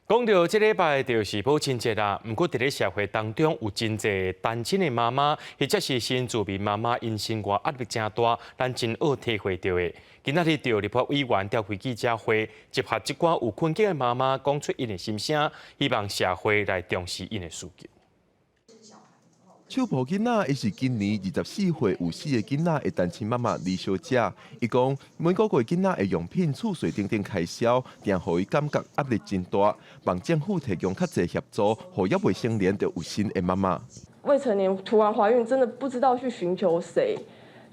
講到這禮拜就是母親節啦，毋過佇咧社會當中有真濟單親的媽媽，或者是新住民媽媽，𪜶生活壓力誠大，咱真愛體會著的。今仔日著立法委員召開記者會，集合這寡有困境的媽媽，講出𪜶的心聲，希望社會來重視𪜶的需求。手抱囡仔，伊是今年24歲有四個囡仔的單親媽媽李小姐。伊講每個月囡仔的用品、厝稅等等開銷，定予伊感覺壓力真大。望政府提供較濟協助，予猶未成年就有身的媽媽。未成年突然懷孕，真的不知道去尋求誰，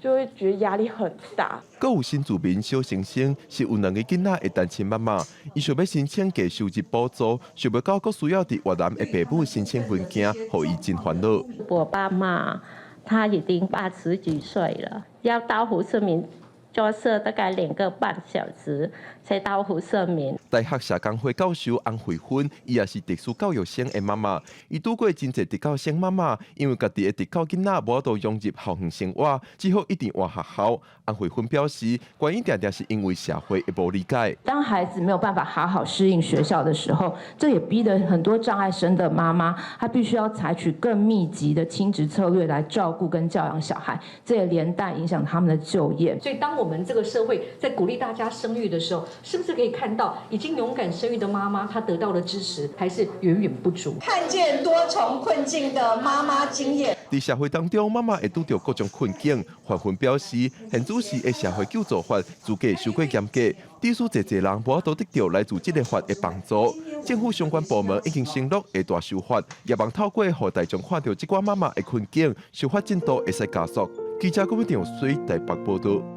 就會覺得壓力很大。閣有新住民小星星是有兩个囡仔的單親媽媽，伊想欲申請低收入補助，想袂到閣需要佇越南的爸母申請文件，予伊真煩惱。我爸媽他已經80幾歲了，要到胡志明坐車大概2個半小時才到胡志明。大學社工會教授安慧芬，伊也是特殊教育生的媽媽，伊拄過真濟特教生媽媽，因為家己的特教囡仔無法度融入校園生活，只好一直換學校。安慧芬表示，原因定定是因為社會的無理解。當孩子沒有辦法好好適應學校的時候，這也逼得很多障礙生的媽媽，她必須要採取更密集的親職策略來照顧跟教養小孩，這也連帶影響他們的就業。所以，當我們這個社會在鼓勵大家生育的時候，是不是可以看到已經勇敢生育的媽媽，她得到的支持還是遠遠不足？看見多重困境的媽媽經驗。佇社會當中，媽媽會拄著各種困境。范芬表示，現主時的社會救助法資格傷過嚴格，致使濟濟人無法度得著來自這个法的幫助。政府相關部門已經承諾會大修法，也望透過予大眾看著這寡媽媽的困境，修法進度會使加速。記者郭美長水台北報導。